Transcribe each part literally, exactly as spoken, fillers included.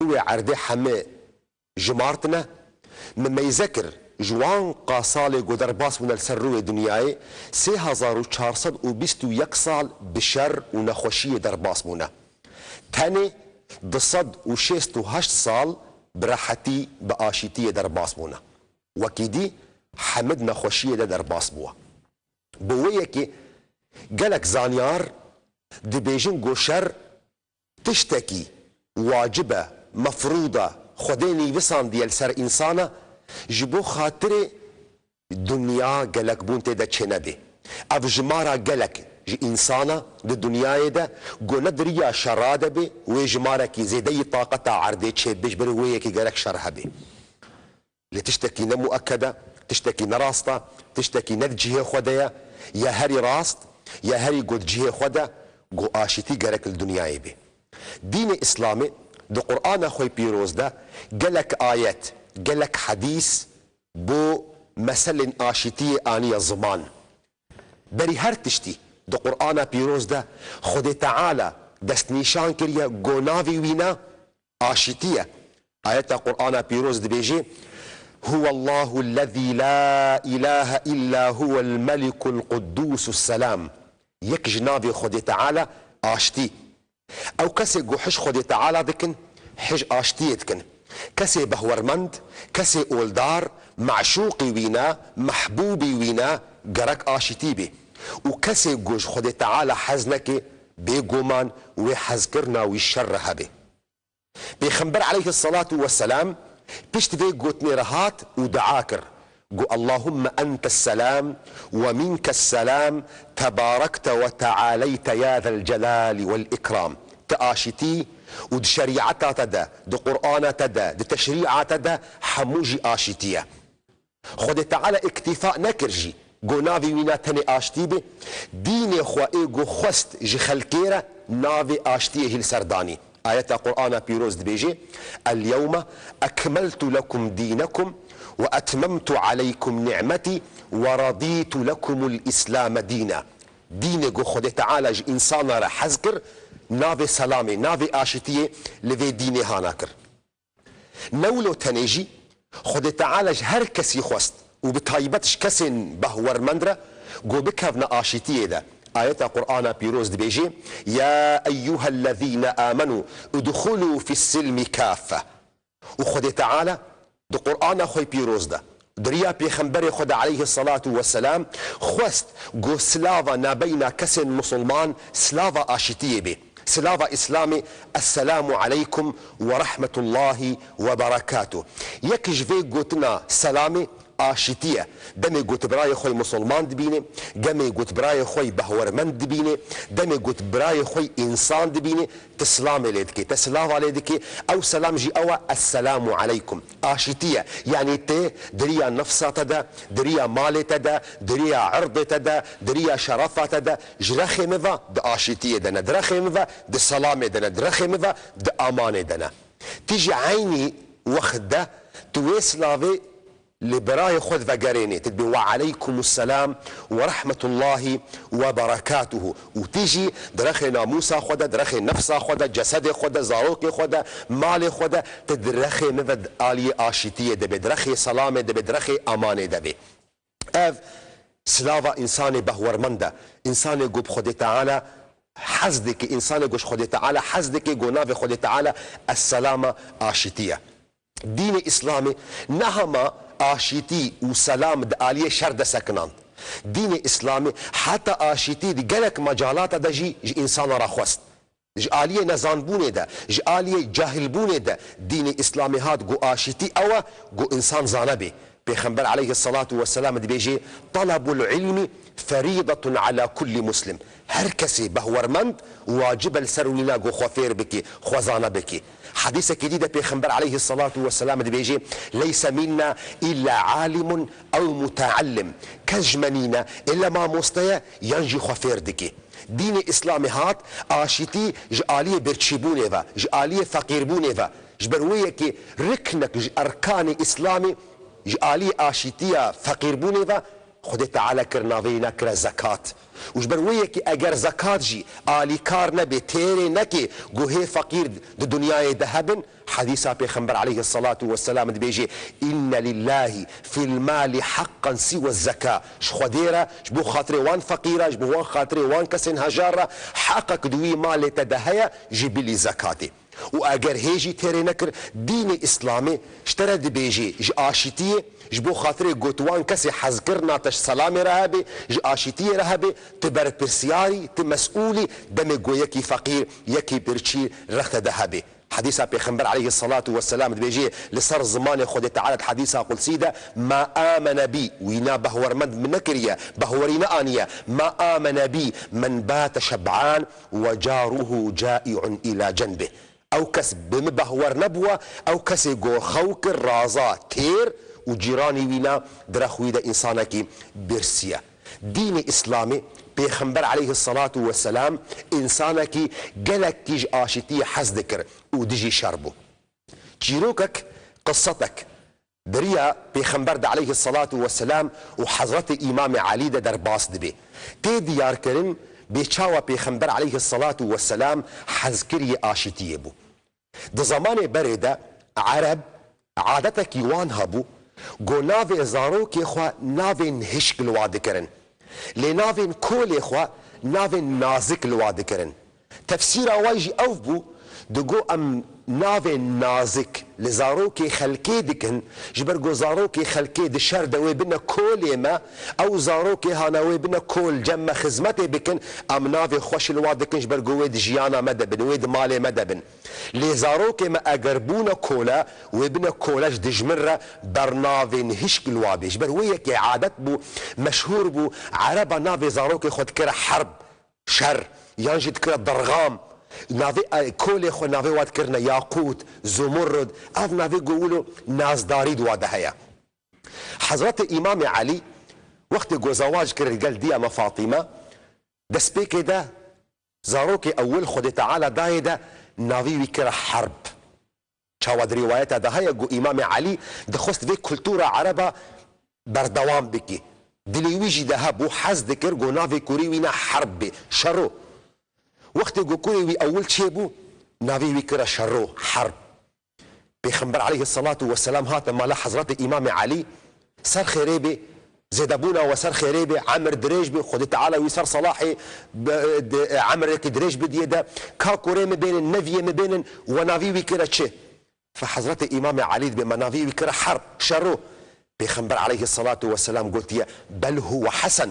rûyê erdê heme jimartine. Min meyze kir, ji wan qasalê ku derbas bûne li ser rûyê dinyayê, sê hezar û çar sed û bîst û yek sal bi şer û nexweşiyê derbas bûne. Tenê du sed û şêst û heşt sal bi rehetî, bi aşîtiyê derbas bûne. Wekî dî hemid nexweşiyê de derbas bûwe. Bo wê yekê gelek zanyar dibêjin ku şer tiştekî wacib e, mefrûd e, Xwedê nivîsandiye li ser însana, ji bo xatirê dinya gelekbûn tê de çênebê. Ev jimara gelek ji însana di dinyayê de ku ne di riya şera de bê, wê jimarekî zêdeyî taqeta erdê çêbibe, ji ber wê yekê gerek şer hebê. Lê tiştekî ne muekked e, tiştekî ne rast e, tiştekî ne di cihê xwe de ye, ya herî rast, ya herî ku di cihê xwe de, ku aşîtî gerek li dinyayê bê. Dînê Îslamê di Qur'ana xwe pîroz de gelek ayet, gelek hedîs bo meselên aşîtiyê aniye ziman. Berî her tiştî di Qur'ana pîroz de Xwedê Teala destnîşan kiriye ku navê wî ne aşîtî ye. Ayeta Qur'ana pîroz dibêje, "Huwallahu lezî la ilahe illa huwel melikul quddusus selam." Yek ji navê Xwedê Teala aştî. Ew kesê ku hij Xwedê Teala dikin, hij aştiyê dikin. Kesê behwermend, kesê oldar, meşûqî wî ne, mehbûbî wî ne, gerek aşitî bê. Û kesê ku ji Xwedê Teala hez neke, bêguman wê hezkirina wî şer re hebe. Pêxember aleyhisselatu vesselam pişt vê gotinê re hat û dua kir. Got, "Allahumme entes selam ve minkes selam, tebarekte ve tealeyte ya zel celali vel ikram." Ti aşitî û di şerîeta te de, di Qur'ana te de, di teşrîa te de hemû jî aşitî ye. Xwedê Teala îktîfa nekir jî, got navê wî ne tenê aştî be. Dînê xwe ê ku xwest ji xelkê re navê aştiyê jî li ser danî. Ayeta Qur'ana pîroz dibêje, "El-yewme ekmeltu lekum dînekum ve etmemtu aleykum ni'metî ve radîtu lekumul Îslame dîna." Dînê ku Xwedê Teala ji însana re hez kir, navê selamê, navê aşitiyê li vê dînê hana kir. Ne wilo tenê jî, Xwedê Teala ji her kesî xwest û bi taybet ji kesên behwermend re got bikevne aşîtiyê de. Ayeta Qur'ana pîroz dibêje, "Ya eyyuhellezîne amenû udxulû fis-silmi kaffe." Û Xwedê Teala di Qur'ana xwe pîroz de, di riya Pêxemberê xwe de aleyhisselatu vesselam xwest got silava nabeyna kesên musulman silava aşîtiyê bê. Silava Îslamê, "Esselamu aleykum ve rahmetullahi ve berekatuh." Yek ji vê gotina selamê aşîtî ye. Demê ku tu birayê xwe yê musulman dibînê, demê ku tu birayê xwe yê behwermend dibînê, demê ku tu birayê xwe yê însan dibînê, tu silamê lê dikê, te silava lê dikê, ew selam jî ew e, "Esselamu aleykum." Aşîtî ye. Yanî tu di riya nefsa te de, di riya malê te de, di riya irdê te de, di riya şerefa te de, ji rexê min ve di aşîtiyê de ne, di rexê min ve di selamê de ne, di rexê min ve di amanê de ne. Ti jî eynî wext de tu wê silavê li birayê xwe divegerênê, tu dibê, "Ve aleykumusselam ve rahmetullahi ve berekatuhu." Û ti jî di rexê namûsa xwe de, di rexê nefsa xwe de, cesedê xwe de, zarokê xwe de, malê xwe de, tu di rexê min ve di aliyê aşîtiyê de bê, di rexê selamê de bê, di rexê amanê de bê. Ev silava însanê behwermend e. Însanê ku bi Xwedê Teala hez dike, însanê ku ji Xwedê Teala hez dike, ku navê Xwedê Teala Esselama aşîtî ye. Dînê Îslamê ne hema aşîtî û selam di aliyê şer de sekinand. Dînê Îslamê heta aşîtî di gelek mecalata de jî ji însana re xwest. Ji aliyê nezanbûnê de, ji aliyê cahilbûnê de dînê Îslamê hat ku aşîtî ew e ku însan zane bê. Pêxember aleyhisselatu vesselam dibêje, "Talabul ilmi ferîdetun ala kulli muslim." Her kesê behwermend wacib e li ser wî ne ku xwe fêr bike, xwe zane bike. Hedîsekî dî de Pêxember aleyhisselatu vesselam dibêje, "Leyse minna illa alimun ew muteallim." Kes ji me nîne, illa mamoste ye yan jî xwe fêr dike. Dînê Îslamê hat aşîtî ji aliyê birçîbûnê ve, ji aliyê feqîrbûnê ve. Ji ber wê yekê riknek ji erkanê Îslamê ji aliyê aşîtiya feqîrbûnê ve Xwedê Teala kir navê wî ne kire zekat. Û ji ber wê yekê eger zekat jî alîkar nebe, têrê neke ku hê feqîr di dinyayê de hebin, Hedîsa Pêxember aleyhisselatu vesselam dibêje, "Inne lillahi fil mali haqqan siwa zeka." Ji Xwedê re, ji bo xatirê wan feqîra, ji bo wan xatirê wan kesên hejar re heqek di wî malê te de heye ji bilî zekatê. Û eger hê jî têrê nekir, dînê Îslamê ji te re dibêje, ji aşîtiyê, ji bo xatirê ku tu wan kesê hez kirina te ji selamê re hebê, ji aşîtiyê re hebê, tu berpirsiyarî, tu mesûlî, demê ku yekî feqîr, yekî birçî rexte de hebê. Hedîsa Pêxember aleyhisselatu vesselam dibêje li ser zimanê Xwedê Teala di hedîsa qudsî de, "Ma amene bi", wîna behwermend min nekiriye, behwerî neaniye, "Ma amene bi men bate şeb'an ve caruhu cai'un ila cenbih." Ew kes bi min behwer nebûwa, ew kesê ku xew kir raza têr û cîranî wîna di rex wî de însanekî birsiye. Dînê Îslamê Pêxember aleyhisselatu vesselam însanekî gelekî ji aşîtiyê hez dikir û dijî şer bû. Çîrokek, qisetek di riya Pêxember de aleyhisselatu vesselam û Hezretê Îmamê Elî de derbas dibe. Tê diyarkirin bê çawa Pêxember aleyhisselatu vesselam hez kiriye aşîtiyê bû. Di zemanê berê de Ereb adetekî wan hebû, ku navê zarokê xwe navên hişk li wa dikirin. Lê navên kolê xwe navên nazik li wa dikirin. Tefsîra wan jî ew bû, digo, "Em navên nazik li zarokê xelkê dikin, ji ber ku zarokê xelkê di şer de wê bine kolê me, ew zarokê hana wê bine kol cem me xizmetê bikin, em navê xweş li wa dikin, ji ber ku wê di jiyana me de bin, wê di malê me de bin." Lê zarokê me eger bûne kole, wê bine kole ji dijmin re, bernavên hişk li wa bê. Ji ber wê yekê adet bû, meşhûr bû, Ereba navê zarokê xwe dikire herb, şer, yan jî dikire derxam. Navê, e, kolê xwe navê wa dikirine yaqût, zumurrud. Ev navê ku wilo nazdarî di wa de heye. Hezretê Îmamê Elî wextê ku zewac kir li gel diya me Fatîme, destpêkê de zarokê ewil Xwedê Teala dayê de navî wî kira Herb. Çawa di rîwayeta de heye ku Îmamê Elî dixwest vê kultura Ereba berdewam bikî. Dilê wî jî de hebû, hez dikir ku navê kurê wî ne Herb bê, Şero. Wextê ku kurê wî ewil çêbû, navê wî kira Şero, Herb. Pêxember aleyhisselatu vesselam hate mala Hezretê Îmamê Elî, ser xêrê bê, zêdebûna we ser xêrê bê, emir dirêj bê, Xwedê Teala wî ser selahê be-, de-, emrekî dirêj bidiye de, ka kurê min bênin, neviyê min bênin, we navî wî kire çi? Fe Hezretê Îmamê Elî dibê me navî wî kire Herb, Şero. Pêxember aleyhisselatu vesselam gotiye, "Bel huwe Hesen."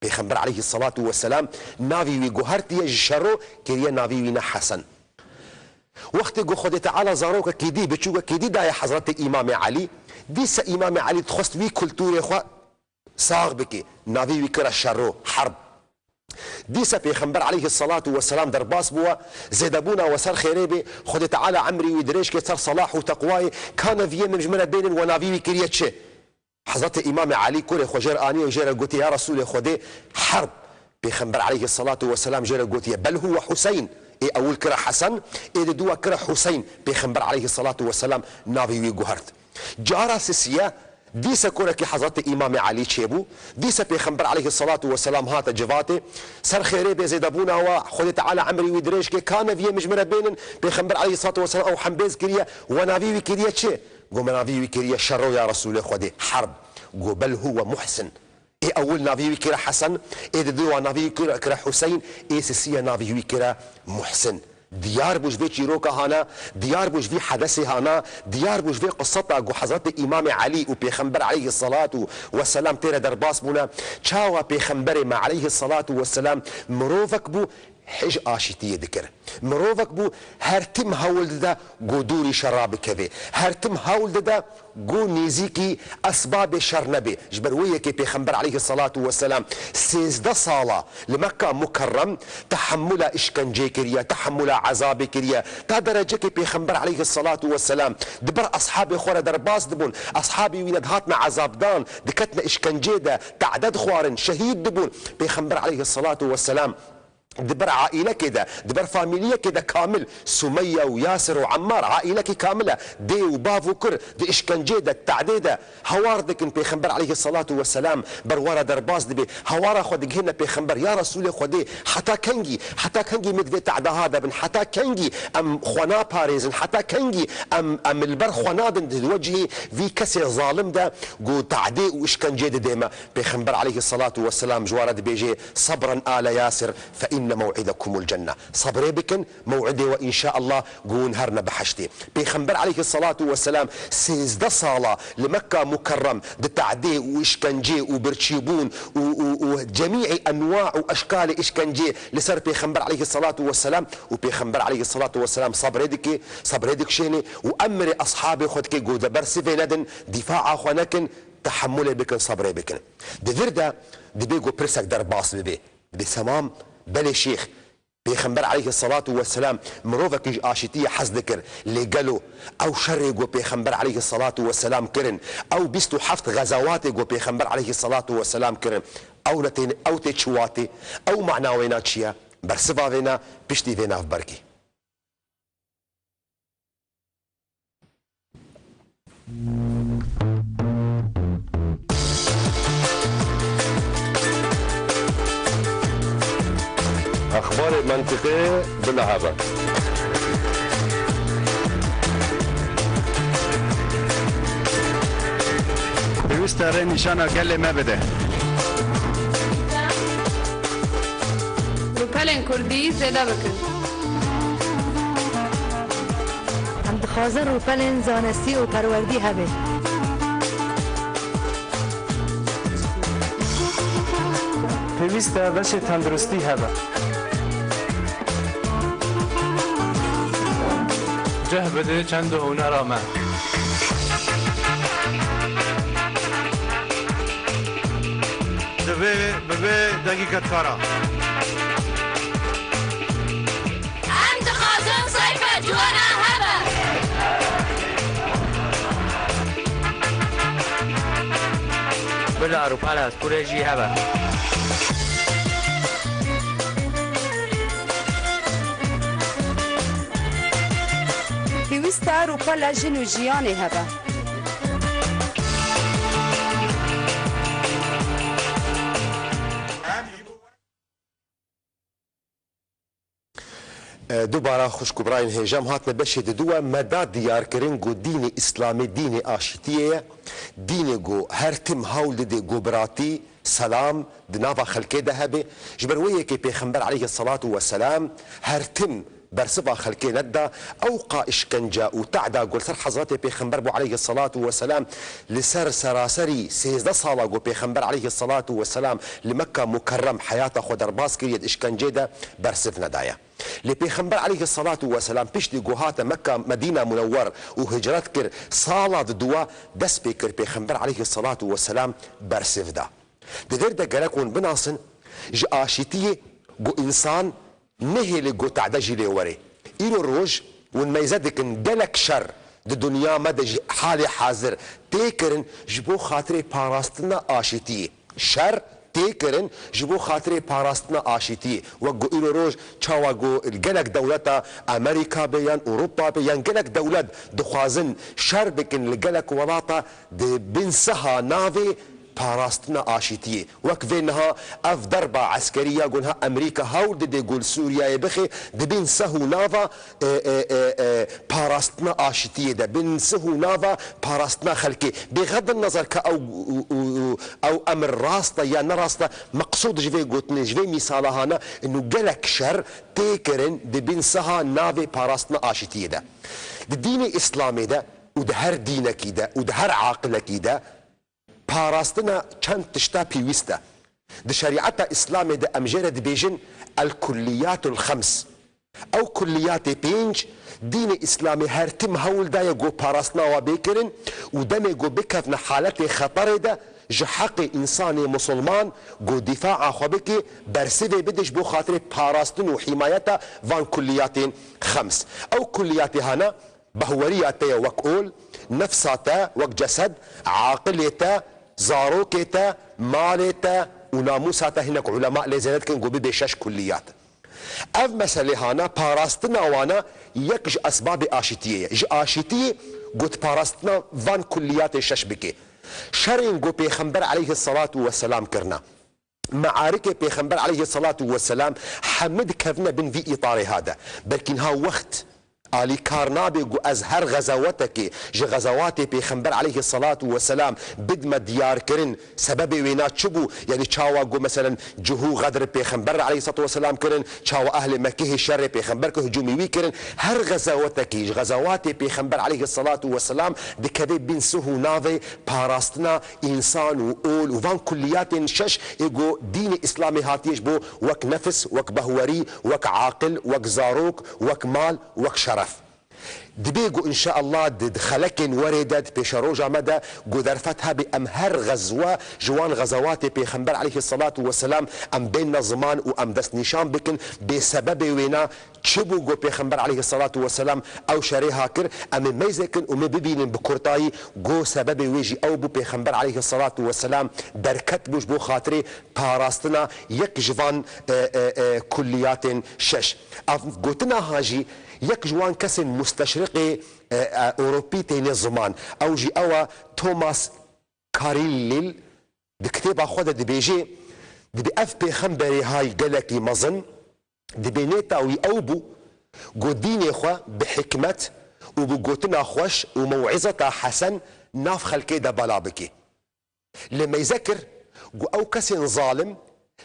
Pêxember aleyhisselatu vesselam navî wî guhertiye ji Şero kiriye navî wî ne Hesen. Wextê ku Xwedê Teala zarokekî dî, biçûkekî dî daye Hezretê Îmamê Elî, dîse Îmamê Elî dixwest wî kulturê xwe sax bike, navî wî kira Şero, Herb. Dîse Pêxember aleyhisselatu vesselam derbas bûwa, zêdebûna we ser xêrê bê, Xwedê Teala emrî wî dirêj kê ser selah û teqwayê, ka neviyê min ji min re bênin we navî wî kiriye çi? Hezretê Îmamê Elî kurê xwe jêr aniye û jêre gotiye, "Ya Resûlê Xwedê, Herb." Pêxember aleyhisselatu vesselam jêre gotiye, "Bel huwe Huseyn." Ê ewil kira Hesen, ê di dûwa kira Huseyn. Pêxember aleyhisselatu vesselam navê wî guhert. Cara sisiye, dîse kurekî Hezretê Îmamê Elî çêbû, dîse Pêxember aleyhisselatu vesselam hate civatê, ser xêrê bê zêdebûna wa, Xwedê Teala emrî wî dirêj kê, ka neviyê min ji min re bênin, Pêxember aleyhisselatu vesselam ew hembêz kiriye, we navî wî kiriye çi? Go, "Me navî wî kiriye Şero ya Resûlê Xwedê, Herb." Go, "Bel huwe Muhsin." Ê ewil navî wî kire Hesen, ê di dûwa navî wî kire, kire Huseyn, ê sisiye navî wî kire Muhsin. Diyar bû ji vê çîroka hana, diyar bû ji vî hedesê hana, diyar bû ji vê qiseta ku Hezretê Îmamê Elî û Pêxember aleyhisselatu vesselam tê re derbas bûne. Çawa Pêxemberê me aleyhisselatu vesselam mirovek bû, hij aşîtiyê dikir. Mirovek bû, her tim hewl dide ku dûrî şera bikeve. Her tim hewl dide ku nêzîkî esbabê şer nebe. Ji ber wê yekê Pêxember aleyhisselatu vesselam sêzdeh sala li Mekka Mukerrem tehemmula îşkencê kiriye, tehemmula ezabê kiriye. Ta derecekê Pêxember aleyhisselatu vesselam di ber eshabê xwe re derbas dibûn. Eshabê wî ne dihatine ezabdan, diketine îşkencê de, tade dixwarin, şehîd dibûn. Pêxember aleyhisselatu vesselam Di ber aîlekê de, di ber famîliyekê de kamil, Sumeya û Yasir û Emmar, aîlekî kamil e, dê û bav û kur, di îşkencê de, tehdê de, hawar dikin Pêxember aleyhisselatu vesselam, ber wara derbas dibe, hawara xwe digihîne Pêxember, ya Resûlê Xwedê, heta kengî, heta kengî em di vê tehdaha de bin, heta kengî em xwe naparêzin, heta kengî em, em li ber xwe nadin di wecihî vî kesê zalim de ku tehdê û îşkencê didê me. Pêxember aleyhisselatu vesselam ji wan re dibêje, "Sabran ale Yasir, fe inne mew'idekumul cenne." Sebrê bikin, mew'idê we înşaallah ku hûn herine biheştê. Pêxember aleyhisselatu vesselam sêzdeh sala li Mekka Mukerrem di tehdê û îşkencê û birçîbûn û, û, û cemî'î enwa û eşkalê îşkencê li ser Pêxember aleyhisselatu vesselam û Pêxember aleyhisselatu vesselam sebrê dike, sebrê dikişêne û emrê eshabê xwe dike ku de bersivê nedin, dîfaa xwe nekin, tehemulê bikin, sebrê bikin. Di vir de dibê ku pirsek derbas bibe. Dibê semam, belê şêx, Pêxember aleyhisselatu vesselam mirovekî ji aşîtiyê hez dikir. Lê gelo ew şerê ku Pêxember aleyhisselatu vesselam kirin, ew bîst û heft xezawatê ku Pêxember aleyhisselatu vesselam kirin, ew ne tên, ew tê çi watê, ew mana wêna çi ye? Bersiva vêna piştî vê navbergî. Exbarê mentiqê bila hebe. Pêwîst e rê nîşana gelê me bide. Rûpelên kurdî zêde bikin. Em dixwazin rûpelên zanistî û perwerdî hebe. Pêwîst e beşê tenduristî hebe. Cih bide çend û hunera me. Divê bibe dengî kedkara. Em dixwazin seyfa ciwana hebe. Bila rûpela skurê jî hebe. Pêwîst e rûpela jin û jiyanê hebe. E, dubara xwişk û birayên hêja, em hatine beşê diduwe, me da diyarkirin ku dînê Îslamê dînê aşîtiyê ye, dînê ku her tim hewl dide ku biratî, selam di nava xelkê de hebe. Ji ber wê yekê Pêxember aleyhisselatu vesselam her tim bersiva xelkê nedida, ew qa îşkence û tehda ku li ser Hezretê Pêxember bû aleyhisselatu vesselam, li ser seraserî sêzdeh sala ku Pêxember aleyhisselatu vesselam li Mekka Mukerrem heyata xwe derbas kiriye di îşkencê de bersiv nedaye. Lê Pêxember aleyhisselatu vesselam piştî ku hate Mekka Medîna Munewwer û hicret kir, sala diduwa dest pê kir Pêxember aleyhisselatu vesselam bersiv da. Di vir de gerek hûn binasin, ji aşîtiyê ku însan nehêle ku tehde jî lê were. Îro roj hûn meyze dikin gelek şer di dinya me de ji halê hazir tê kirin ji bo xatirê parastina aşîtiyê. Şer tê kirin ji bo xatirê parastina aşîtiyê. Wek ku îro roj çawa ku gelek dewleta Amerîka be yan Ewropa be yan gelek dewlet dixwazin şer bikin li gelek welata di bin siha navê parastina aşîtiyê. Wek vê niha ev derba eskerî ya ku niha Amerîka hewl dide ku li Sûriyeyê bixe, dibin seh û nava, e, e, e, e, parastina aşîtiyê de, bin seh û nava parastina xelkê. Bêxedin nezar ka ew, û, û, û, ew emir rast e ya ne rast e, meqsûd ji vê gotinê, ji vê mîsala hana, inu gelek şer tê kirin dibin seha navê parastina aşîtiyê de. Di dînê Îslamê de û di her dînekî de û di her aqilekî de, parastina çend tişta pêwîst e. Di şerîeta Îslamê de em jê re dibêjin El-Kulliyatul Xems. Ew kulliyatê pênc, dînê Îslamê her tim hewl daye ku parastina wa bê kirin û demê ku bikevne haletê xeterê de ji heqê însanê musulman ku dîfaa xwe bike, bersivê bide ji bo xatirê parastin û hîmayeta van kulliyatên xems. Ew kulliyatê hana, behweriya te ye wek ol, nefsa te wek cesed, aqilê te, zarokê te, malê te û namûsa te, hinek ulema lê zêde dikin ku bibe şeş kulliyat. Ev meselê hana parastina wana yek ji esbabê aşîtiyê ye. Ji aşîtiyê got parastina van kulliyatê şeş bike. Şerên ku Pêxember aleyhisselatu vesselam kirina, mearikê Pêxember aleyhisselatu vesselam hemû dikevine bin vî îtarê ha de. Belkî niha wext alî kar nabe ku ez her xezawetekê ji xezawatê Pêxember aleyhisselatu vesselam bidme diyarkirin, sebebê wêna çi bû? Yanî çawa ku meselen cihû xedr Pêxember aleyhisselatu vesselam kirin, çawa ehlê Mekkehê şerê Pêxember kir, hicûmî wî kirin. Her xezawetekî ji xezawatê Pêxember aleyhisselatu vesselam dikeve bin sih û navê parastina însan û ol û van kulliyatên şeş ê ku dînê Îslamê hatiye ji bo wek nefis, wek behwerî, wek aqil, wek zarok, wek mal, wek şeref. Dibê ku înşeallah di, di xelekên werê de, di pêşeroja me de ku derfet hebe em her xezwe ji wan xezewatê Pêxember aleyhisselatu vesselam em bênne ziman û em destnîşan bikin bê sebebê wêna çi bû ku Pêxember aleyhisselatu vesselam ew şerê ha kir, em ê meyzê kin û me bibînin bi kurtayî ku sebebê wê jî ew bû Pêxember aleyhisselatu vesselam derket bû ji bo xatirê parastina yek ji van, e, e, e, kulliyatên şeş. Ev gotina ha jî yek ji wan kesên musteşriqê, e, e, Ewropî têne ziman. Ew jî ew e Thomas Carlyle di kitêba xwe de dibêje, dibê ev pêxemberê hay gelekî mezin, dibê nêta wî ew bû ku dînê xwe bi hikmet û bi gotina xweş û mewîzeta hesen nav xelkê de bela bike. Lê meyze kir ku ew kesên zalim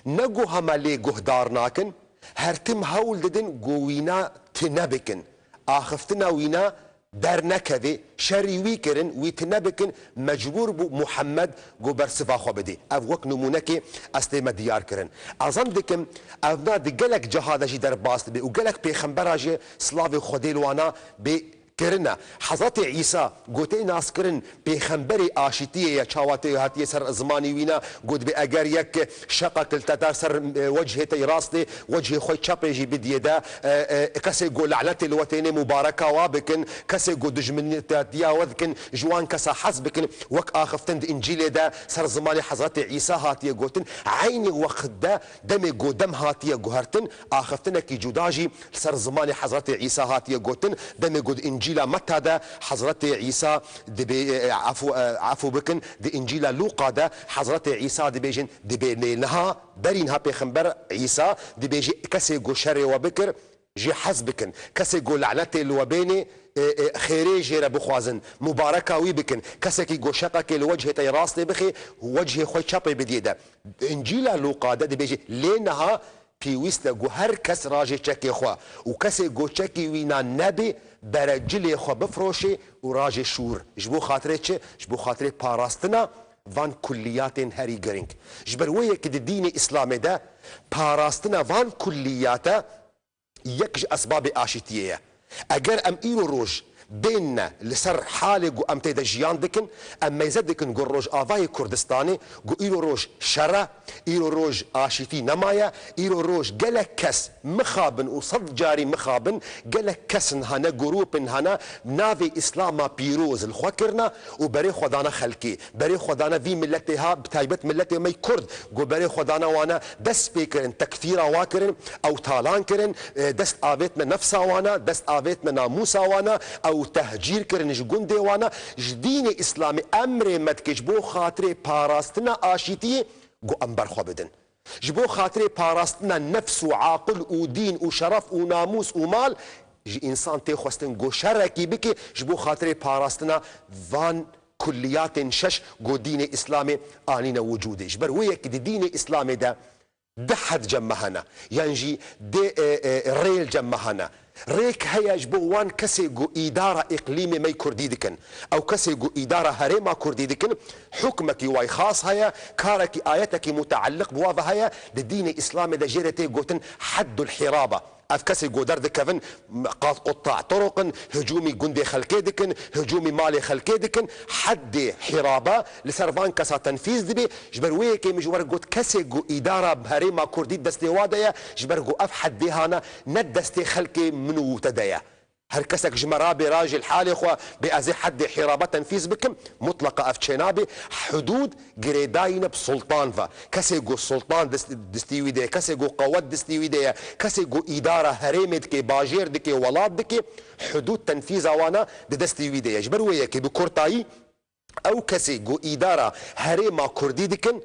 ne ku hema lê guhdar nakin, her tim hewl didin ku wîna tune bikin, axiftina wîna dernekevê, şerî wî kirin, wî tune bikin, mecbûr bû Muhammed ku bersiva xwe bidê. Ev wek nimûnekê ez tê me diyar kirin. Ez zan dikim, ev na di gelek ciha de jî derbas dibe û gelek pêxembera jî slavê Xwedê li wana bê kirine. Hezretê Îsa ku tê naskirin pêxemberê aşîtiyê ye, çawa tê hatiye ser zimanî wîna, got bi eger yek şeqek li te da ser, e, wecihê te yê rastê, wecihê xwe çepê jî bidiyê de, e, e, kesê ku lanetê li we têne mubareka wa bikin, kesê ku dijminîtiya we dikin, ji wan kesa hez bikin, wek axiftin di Încîlê de ser zimanê Hezretê Îsa hatiye gotin, eynî wext de demê ku dem hatiye guhertin, axiftinekî cuda jî li ser zimanê Hezretê Îsa hatiye gotin. Demê ku di Încîla Meta de Hezretê Îsa dibê, e, e, efû, e, efû bikin, di Încîla Lûqa de Hezretê Îsa dibêjin, dibê lê niha berî niha Pêxember Îsa dibêje, kesê ku şerê we bikir, jê hez bikin. Kesê ku lanetê li we bênê, e, e, xêrê jê re bixwazin, mubareka wî bikin. Kesekî ku şeqekê li wecihê te yê rastê bixê, wecihê xwe çepê bidiyê de. Di Încîla Lûqa de dibêje, lê niha pêwîst e ku her kes rajê çekê xwe û kesê ku çekî wîna nebê, bere cilê xwe bifroşê û rajê şûr. Ji bo xatirê çi? Ji bo xatirê parastina van kulliyatên herî girîng. Ji ber wê yekê di dînê Îslamê de parastina van kulliyate yek ji esbabê aşîtiyê ye. Eger em îro roj bênne li ser halê ku em tê de jiyan dikin, em meyze dikin ku Rojavayê Kurdistanê ku îro roj şer e, îro roj aşîtî nemaye, îro roj gelek kes mixabin û sed carî mixabin, gelek kes in hene, grûp in hene, navê Îslama pîroz li xwe kirine û berê xwe dane xelkê, berê xwe dane vî miletê ha, bi taybet miletê me yê Kurd, ku berê xwe dane wane, dest pê kirin, tekfîra wa kirin, ew talan kirin, e, dest avêtine nefsa wana, dest avêtine namûsa wana, ew tehcîr kirin ji gundê wana. Ji dînê Îslamê emrê me dike ji bo xatirê parastina aşîtiyê ku em berxwe bidin. Ji bo xatirê parastina nefs û aqil û dîn û şeref û namûs û mal, ji însan tê xwestin ku şerekî bike, ji bo xatirê parastina van kulliyatên şeş ku dînê Îslamê anîne wicûdê. Ji ber wê yekê di dînê Îslamê de di hed cem me hene, yan jî di, e, e, rêl cem me hene. Rêk heye ji bo wan kesê ku îdara îqlîmê me yê Kurdî dikin. Ew kesê ku îdara herêma Kurdî dikin, hukmekî way xas heye, karekî ayetekî muteelliq bi wa ve heye, di dînê Îslamê de jê re tê gotin heddul hîraba. Ev kesê ku derdikevin, qat-, qutta turuq in, hicûmî gundê xelkê dikin, hicûmî malê xelkê dikin, heddê hîraba li ser van kesa tenfîz dibe. Ji ber wê yekê min ji we re got, kesê ku îdara herêma Kurdî destê wa de ye, ji ber ku ev heddê hana ne destê xelkê min û te de ye. Her kesek ji me rabê rajê li halê xwe bê ez ê heddê hîrabe tenfîz bikim, mutleqa ev çênabê. Hudûd girêdayî ne bi sultan ve. Kesê ku sultan dest-, distî wî de ye, kesê ku qewet distî wî de ye, kesê ku îdara herêmê dike, bajêr dike, welat dike, hudûd tenfîza wana di destî wî de ye. Ji ber wê yekê bi kurtayî, ew kesê ku îdara herêma kurdî dikin,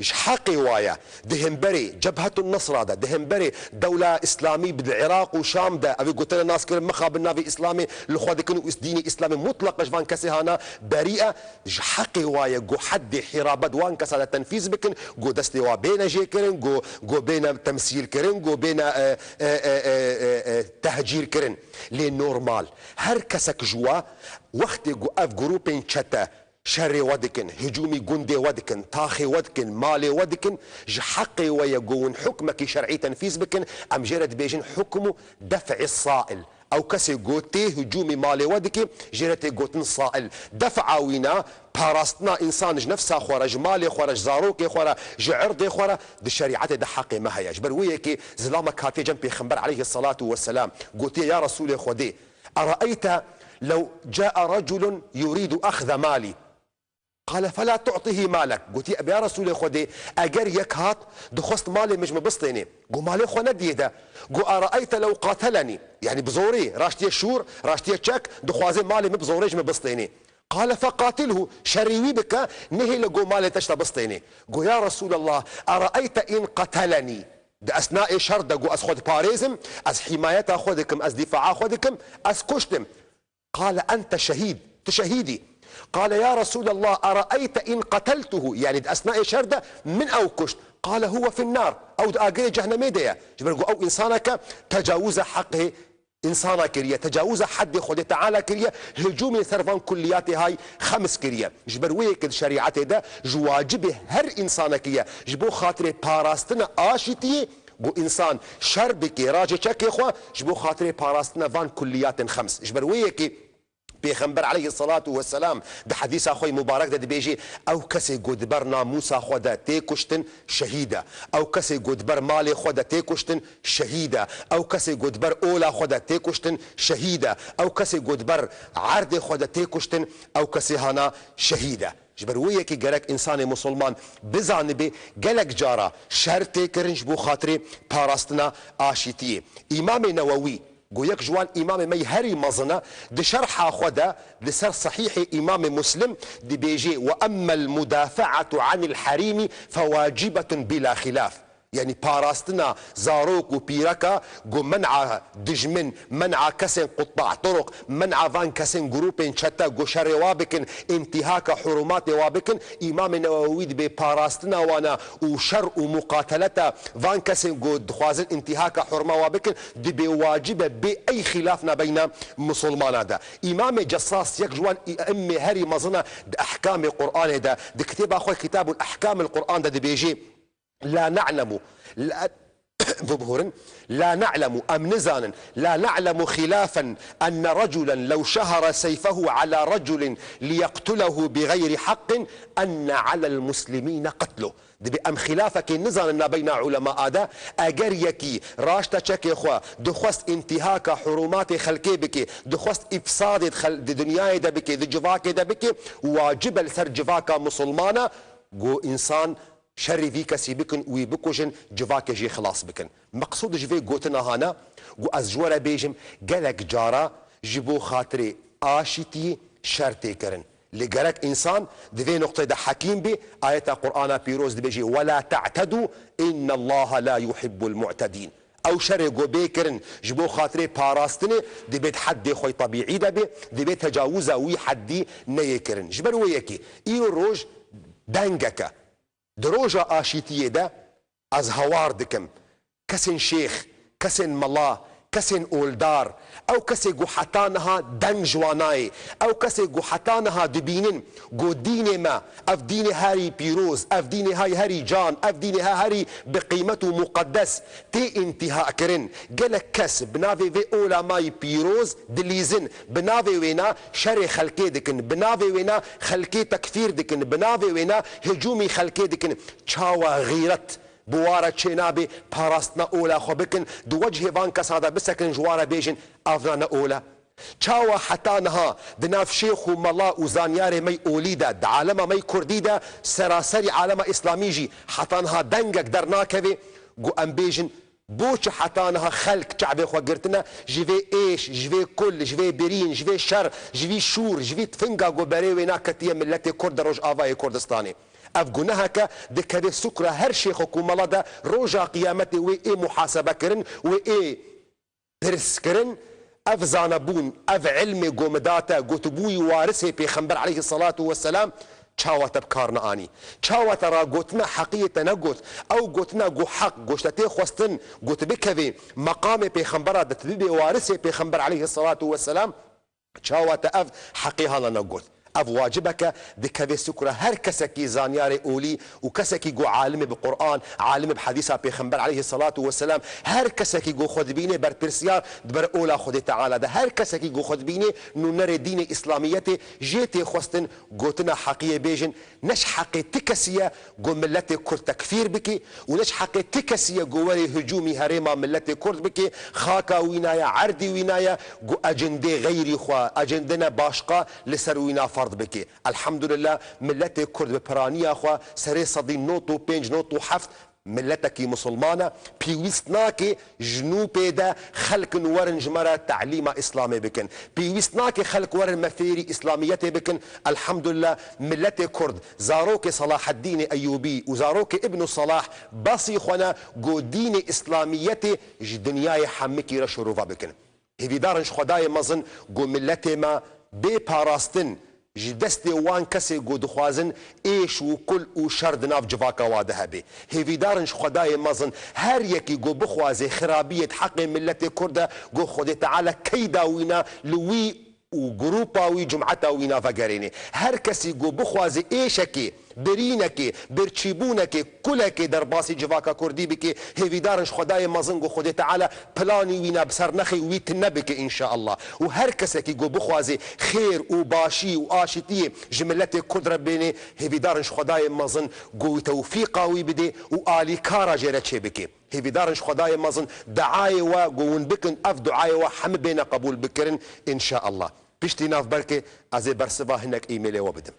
ji heqê wa ye. Di hemberê Cebhetun Nusra de, di hemberê Dewla Îslamî bi di Iraq û Şam de, ev ê gotine nas kirin, mixabin navê Îslamê li xwe dikin û is-, dînê Îslamê mutleqa ji van kesê hana berî e. Ji heqê wa ye ku heddê hîrabe di wan kesa de tenfîz bikin, ku destê wa bêne jêkirin, ku, ku bêne temsîl kirin, ku bêne, e, e, e, e, e, e, tehcîr kirin. Lê normal, her kesek ji wa, wextê ku ev grûpên çete şerê we dikin, hicûmî gundê we dikin, taxê we dikin, malê we dikin, ji heqê we ye ku hûn hukmekî şer'î tenfîz bikin, em jê re dibêjin hukmu def'î sail. Ew kesê ku tê hicûmî malê we dike, jê re tê gotin sail. Def'a wîna, parastina însan ji nefsa xwe re, ji malê xwe re, ji zarokê xwe re, ji irdê xwe re, di şerîetê de heqê me heye. Ji ber wê yekê zilamek hatiye cem Pêxember aleyhisselatu vesselam, gotiye, ya Resûlê Xwedê, "Eraeyte lew caa reculun yuridu axze malî." Qale fela tu'tihi malek. Gotiye, "Ya Resûlê Xwedê, eger yek hat, dixwest malê min ji min bistênê." Go, "Malê xwe nediyê de." Go, "Eraeyte lew qatelenî." Yanî bi zorê, raştiye şûr, raştiye çek, dixwaze malê min bi zorê ji min bistênê. Qale feqatilhu, şerî wî bike, nehêle go malê te ji te bistênê. Go, "Ya Resûlallah, eraeyte in qatelenî." Di esnayê şer de go, "Ez xwe diparêzim, ez hîmayeta xwe dikim, ez dîfaa xwe dikim, ez kuştim." Qale ente şehîd, tu şehîd î. Qale ya Resûlallah, eraeyte in qeteltuhu, yanî di esnayê şer de min ew kuşt. Qale huwe fin nar, ew di agirê cehnemê de ye. Ji ber ku ew însaneke tecawuza heqê însana kiriye, tecawuza heddê Xwedê Teala kiriye, hicûmê ser van kulliyatê hay xems kiriye. Ji ber wê yekê di şerîetê de ji wacibê her însanekî ye, ji bo xatirê parastina aşîtiyê, ku însan şer bike, racê çekê xwe, ji bo xatirê parastina van kulliyatên xems. Ji ber wê yekê Pêxember aleyhisselatu vesselam di hedîsa xwe yê mubarek de dibêjê, ew kesê ku di ber namûsa xwe de tê kuştin, şehîd e. Ew kesê ku di ber malê xwe de tê kuştin, şehîd e. Ew kesê ku di ber ola xwe de tê kuştin, şehîd e. Ew kesê ku di ber erdê xwe de tê kuştin, ew kesê hana şehîd e. Ji ber wê yekê gerek însanê musulman bizanibe, gelek cara şer tê kirin ji bo xatirê parastina aşîtiyê. Îmamê Newewî, ku yek ji wan îmamê me yê herî mezin e, di şerha xwe de li ser Sehîhê Îmamê Muslim dibêje, "Ve emmel mudafe'atu anil herîmî fewacibetun bîla xîlaf." Yanî parastina zarok û pîreka ku men'a dijmin, men'a kesên qut'a turuq, men'a van kesên grûpên çete ku şerê wa bikin, întîhaka hurumatê wa bikin, Îmamê Newewî dibê parastina wana û şer û muqateleta van kesên ku dixwazin întîhaka hurma wa bikin, dibê wacib e bê ey xîlaf nabeyna musulmana de. Îmamê Cessas, yek ji wan î-, emmê herî mezin e di ehkamê Qur'anê de, di kitêba xwe Kitabul Ehkamil Qur'an de dibêjê, "La na'lemu, la," bibihûrin, "La na'lemu, em nizanin, la na'lemu xilafen enne reculen lew şehara seyfehu ala reculin liyeqtulehu bi gayri haqqin enne alel muslimine qetluh." Dibê em xilafekê nizanin nabeyna ulema de, eger yekî raşte çekê xwe dixwest întîhaka hurumatê xelkê bike, dixwest îfsadê di xel-, di dinyayê de bike, di civakê de bike, wacib e li ser civaka musulmana ku însan şerî vî kesî bikin û wî bikujin, civakê jê xilas bikin. Meqsûd ji vê gotina hana, ku ez ji we re bêjim, gelek cara ji bo xatirê aşîtiyê şer tê kirin. Lê gerek însan di vê nuqteyê de hekîm bê, ayeta Qur'ana Pîroz dibêje, "Wela te'tedû, innallaha la yuhibbul mu'tedîn." Ew şerê ku bê kirin ji bo xatirê parastinê, dibê di heddê xwe yê tebîî de bê, dibê tecawuza wî heddî neyê kirin. Ji ber wê yekê, îro roj dengeke. Di roja aşîtiyê de ez hawar dikim kesên şêx, kesên mela, kesên oldar, ew kesê ku heta niha deng ji wan nayê, ew kesê ku heta niha dibînin ku dînê me, ev dînê herî pîroz, ev dînê hay herî can, ev dînê he herî bi qîmet û muqeddes tê întîha kirin. Gelek kes bi navê vê olamayî pîroz dilîzin, bi navê wêna şerê xelkê dikin, bi navê wêna xelkê tekfîr dikin, bi navê wêna hicûmî xelkê dikin. Çawa xîret Bi wa re çênabe parastina ola xwe bikin, di wecihê van kesa de bisekin, ji wa re bêjin, ev na ne ol e. Çawa heta niha di nav şêx û mela û zanyarê me yê olî de, di alema me yê kurdî de, seraserî alema îslamî jî heta niha dengek dernakeve, ku em bêjin, bo çi heta niha xelk çavê xwe girtine, ji vê êş, ji vê kul, ji vê birîn, ji vê şer, ji vî şûr, ji vî tifinga ku berê wê na ketiye miletê kurd di Rojavayê Kurdistanê? Ev guneheke dikeve sukra her şêxek û mela de, roja qiyametê wê ê muhasebekirin, wê ê pirskirin. Ev zanebûn, ev ilmê ku min da te, ku tu bûyî warisê Pêxember aleyhisselatu vesselam, çawa te bi kar neanî? Çawa te ra gotina heqiyê te negot? Ew gotina ku heq, ku ji te tê xwestin, ku tu bikevî meqamê Pêxembera de, tu bibê warisê Pêxember aleyhisselatu vesselam, çawa te ev heqê hala negot? Ev wacibeke dikeve sukra her kesekî zanyarê olî û kesekî ku alimê bi Quran, alimê bi hedîsa Pêxember aleyhisselatu vesselam, her kesekî ku xwe dibînê berpirsiyar di ber ola Xwedê Teala de, her kesekî ku xwe dibînê nûnerê dînê îslamiyetê, jê tê xwestin gotina heqiyê bêjin, ne ji heqê ti kesî ye ku miletê kurd tekfîr bikî û ne ji heqê ti kesî ye ku werê hicûmî herêma miletê kurd bikî, xaka wîna ye, erdî wîna ye, ku ecindê xeyrî xwe, ecindine başqa li ser wîna ferz bikî. Elhamdulillah, miletê kurd bi piraniya xwe serê sedî nod û pênc, nod û heft miletekî misilman e, pêwîst nake ji nû pê de xelkin werin ji me re telîma Îslamê bikin. Pêwîst nake xelk werin me fêrî Îslamiyetê bikin. Elhamdulillah, miletê kurd, zarokê Selaheddînê Eyûbî û zarokê Îbnû Selah besî xwe ne ku dînê Îslamiyetê ji dinyayê hemikî re şirove bikin. Hêvîdar in ji Xwedayê mezin ku miletê me bê parastin ji destê wan kesê ku dixwazin êş û kul û şer di nav civaka wa de hebe. Hêvîdar in ji Xwedayê mezin, her yekî ku bixwaze xirabiyê di heqê miletê kurd de, ku Xwedê Teala keyda wîna li wî û grûpa wî, cumeta wîna vegerêne. Her kesî ku bixwaze êşekê, birînekê, birçîbûnekê, kulekê derbasî civaka kurdî bike, hêvîdar in ji Xwedayê mezin ku Xwedê Teala planî wîna bi ser nexê, wî tune bike înşaallah. Û her kesekî ku bixwaze xêr û başî û aşitiyê ji miletê kurd re bêne, hêvîdar in ji Xwedayê mezin ku wî tewfîqa wî bide û alîkara jê re çêbike. Hêvîdar in ji Xwedayê mezin, duayê we ku hûn bikin, ev duayê we hemî bêne qebûl bikirin, înşaallah. Piştî navberkê ez ê bersiva hinek e-mailê we bidim.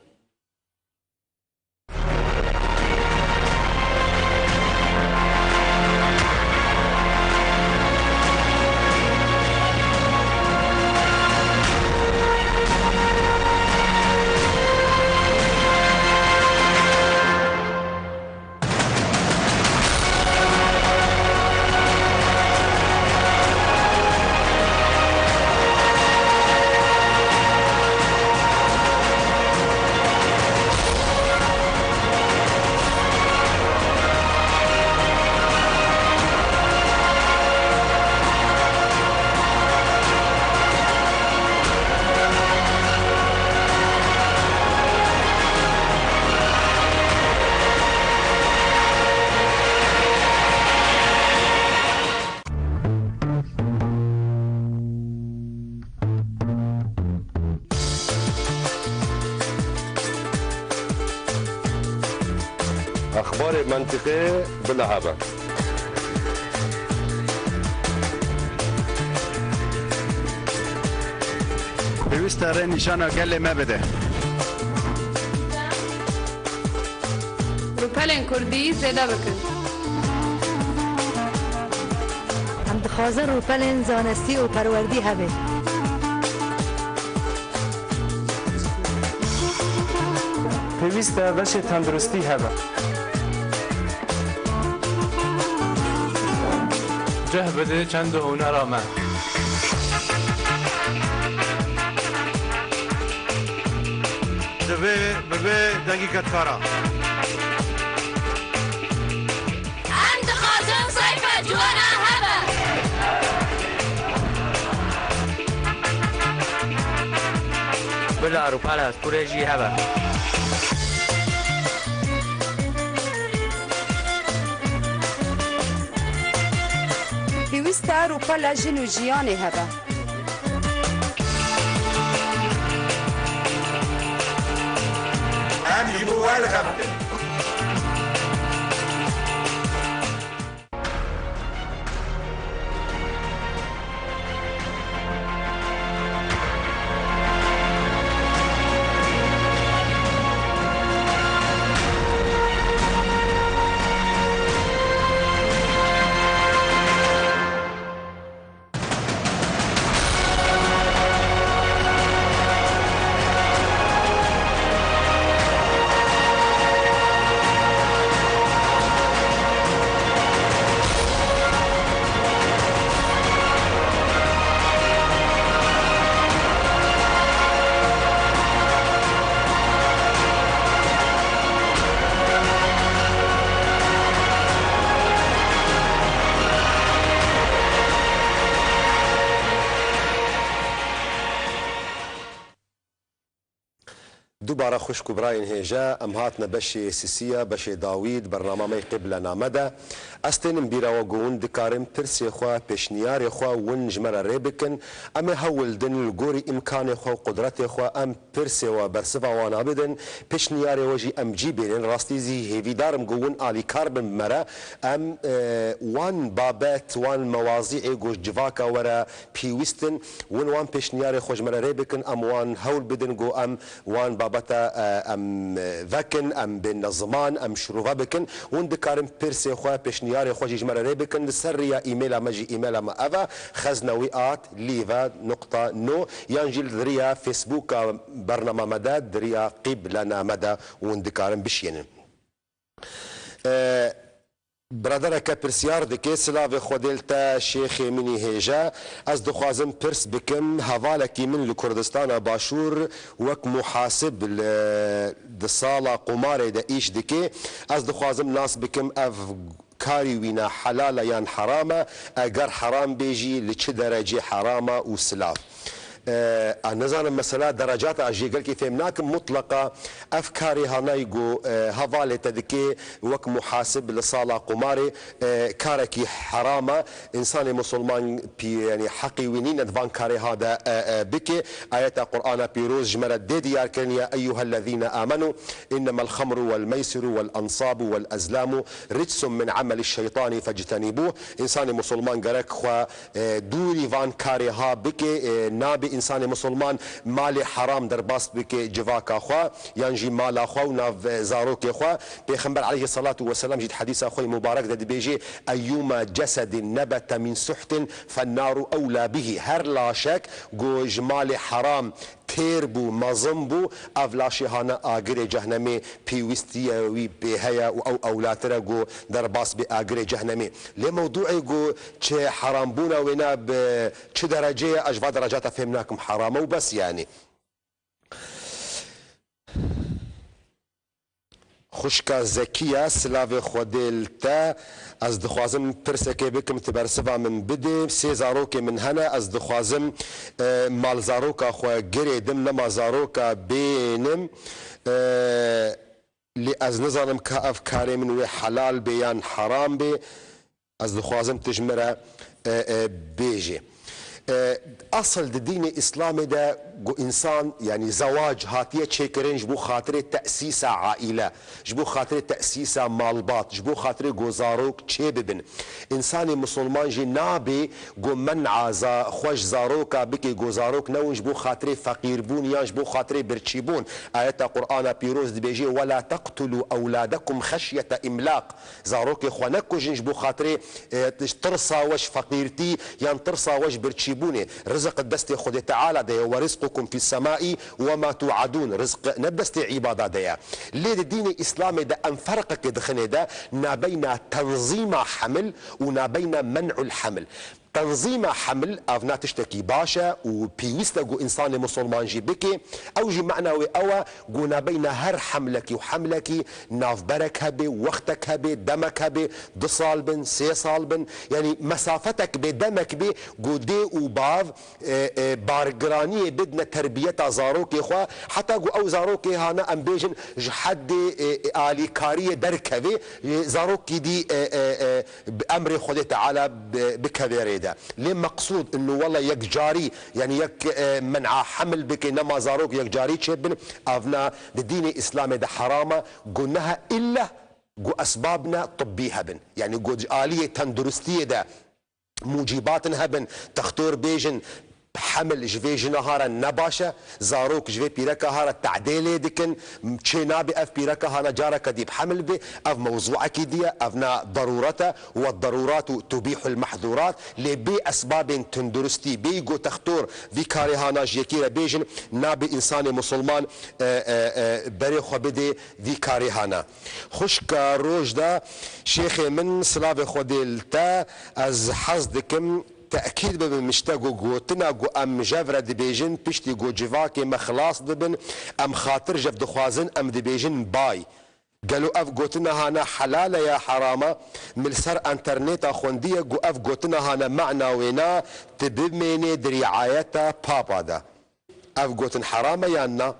Exbarê mentiqê bila hebe. Pêwîst e rê nîşana gelê me bide. Rûpelên kurdî zêde bikin. Em dixwazin rûpelên zanistî û perwerdî hebe. Pêwîst e beşê tenduristî hebe. Cih bide çend û hunera me. Divê bibe dengî kedkara. Em dixwazin seyfa ciwana hebe. Bila rûpela stûrê jî hebe. Pêwîst e rûpela jin û jiyanê hebe. Em ji bo we dixebtin. Dubare xwişk û birayên hêja, em hatine beşê sisiya, beşê dawî di bernama me yê Qîblename de. Ez tênim bîra we ku hûn dikarin pirsê xwe, pêşniyarê xwe hûn ji me re rê bikin. Em ê hewl din li gorî îmkanê xwe û qudretê xwe em pirsê we bersiva wana bidin. Pêşniyarê we jî em cî bênin. Rastî zî hêvîdar im ku hûn alîkar bin bi me re. Em, e, wan babet, wan mewazîê ku ji civaka we re pîwîst in, hûn wan pêşniyarê xwe ji me re rê bikin. Em wan hewl bidin ku em wan babeta, e, em vekin, em bênine ziman, em şirove bikin. Hûn dikarin pirsê xwe, pêşniyarê xwe jî ji me re rê bikin. Li ser riya îmêla me jî, îmêla me ev e, xeznewî at live nokta no, yan jî li riya Facebooka bernama me de, di riya Qîblename de hûn dikarin bişiyênin. E, Biradereke pirsyar dike, silavê Xwedê li te şêxê min î hêja. Ez dixwazim pirs bikim, hevalekî min li Kurdistana Başûr wek muhasib li, di sala qumarê de îş dike. Ez dixwazim nas bikim ev karî wî ne helal e yan heram e? Eger heram bê jî li çi derecê heram e û silav. E, ez nizanim mesela derecata, ez jê gelkî fêm nakim, mutleqa ev karê hanayî ku, e, hevalê te dike wek muhasib li sala qumarê, e, karekî heram e. Însanê musulman pî, yanî heqî wî nîne di van karê ha de, e, e, bike. Ayeta Qur'ana pîroz ji me re dê diyar kirin, "Ya eyyuhellezîne amenû, innemel xemru wel meysiru wel ensabu wel ezlamu ricsun min ameliş şeytani fectenîbûh." Însanê musulman gerek xwe e, dûrî van karê ha bike, e, nabê însanê musulman malê heram derbas bike civaka xwe, yan jî mala xwe û nav, e, zarokê xwe. Pêxember aleyhisselatu vesselam jî di hedîsa xwe yê mubarek de dibêje, "Eyyuma cesedin nebete min suhtin fennaru ewla bihi." Her laşek ku ji malê heram têr bû, mezin bû, ev laşê hane agirê cehnemê pêwîstiye wî pê heye û ew ewlatir e ku derbas bê agirê cehnemê. Lê mewdûê ku çi herambûna wêne bi çi derecê ye, ez ji va derecata fêm nakim, heram e û bes, yanî. Xwişka Zekiya, silavê Xwedê li te. Ez dixwazim pirsekê bikim, tu bersiva min bidê. Sê zarokê min hene, ez dixwazim, e, malzaroka xwe girêdim, nema zaroka bênim. E, lê ez nizanim ka ev karê min wê helal bê yan heram bê. Ez dixwazim tu ji min re, e, e, bêjê. E, Asıl di dînê Îslamê de ku însan, yanî zewac hatiye çêkirin ji bo xatirê tesîsa aîle, ji bo xatirê tesîsa malbat, ji bo xatirê ku zarok çêbibin. Însanê musulman jî nabê ku men'a za-, xwe ji zaroka bike, ku zarok newin ji bo xatirê feqîrbûn yan ji bo xatirê birçîbûn. Ayeta Qur'ana pîroz dibêje, "Wela teqtulû ewladekum xeşyete îmlaq." Zarokê xwe nekujin ji bo xatirê, e, tirsa we ji feqîrtî yan tirsa we ji birçîbûnê. Rizq di destê Xwedê Teala de ye. "Ve rizqukum fis semai ve ma tu'adun." Rizq ne destê îbada de ye. Lê di dînê Îslamê de em ferqekê dixinê de nabeyna tenzîma hemil û nabeyna men'ul hemil. Tenzîma hemil, ev na tiştekî baş e û pêwîst e ku însanê musulman jî bike. Ew jî mana wê ew e ku nabeyna her hemlekî û hemlekî navberek hebe, wextek hebe, demek hebe, du sal bin, sê sal bin, yanî mesafetek bê, demek bê ku dê û bav, e, e, bargiraniyê bidine terbiyeta zarokê xwe, heta ku ew zarokê hane em bêjin ji heddê, e, e, alîkariyê derkeve, e, zarokî dî, e, e, e, bi emrê Xwedê Teala bi-, bikeve rê de. Lê meqsûd inu wela yekcarî, yanî yek, e, men'a hemil bike, nema zarok yekcarî çêbin, ev na di dînê Îslamê de heram e, ku neha îlle ku esbab ne tibbî hebin. Yanî ku aliyê tenduristiyê de mucîbatin hebin, textor bêjin, hemil ji vê jina ha re ne baş e, zarok ji vê pîreka ha re tedê lê dikin, çê nabe ev pîreka ha ne careke dî bi hemil bê, ev mewzûekî dî ye, ev ne derûret e, we derûratu tubîhul mehzûrat, lê bê esbabên tunduristî, bêyî ku textor vî karê ha ne ji yekî re bêjin, nabe însanê musulman, e, e, e, berê xwe bidê vî karê ha ne. Xwişka Rojda, şêxê min, silavê Xwedê li te, ez hez dikim, Tekîd bibim ji te ku gotina ku em ji hev re dibêjin, piştî ku civakê me xilas dibin, em xatir ji hev dixwazin, em dibêjin bay. Gelo ev gotina hane helal e ya heram e? Min li ser enternêta xwendiye ku ev gotina hane mana wêna tu bimênê di riayeta papa de. Ev gotin heram e yan na?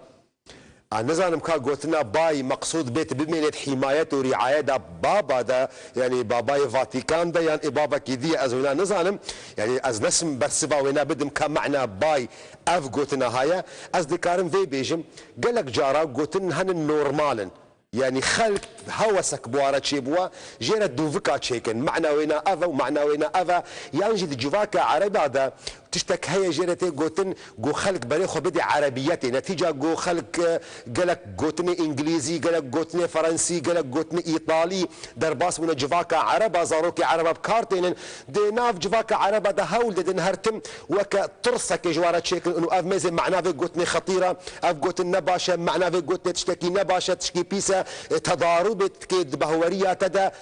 A, nizanim ka gotina bay meqsûd bê, tu bimênê di hîmayet û rîayeta baba de, yanî babayê Vatikan de, yan ê babekî dî ye, ez wina nizanim. Yanî ez nesim bersiva wêna bidim ka mena bay ev gotina heye. Ez dikarim vê bêjim, gelek cara gotin henin normal in. Yanî xelk hewesek bi wa re çêbûwa, jê re dûvika çêkin. Mena wêna ev e û mena wêna ev e. Yan jî di civaka ereba de tiştek heye jê re tê gotin, ku xelk berê xwe bidê erebiyetê. Netîca ku xelk, e, gelek gotinê îngilîzî, gelek gotinê ferensî, gelek gotinê îtalî derbas bûne civaka ereba, zarokê ereba bi kar tênin. Di nav civaka ereba de hewl didin her tim weke tirsekê ji wan re çêkin û ev mêzê mena vê gotinê xetîr e, ev gotin ne baş e, mena vê gotinê tiştekî ne baş e, tişkî pîs e, e, tedarûbê dike di bahweriya te de.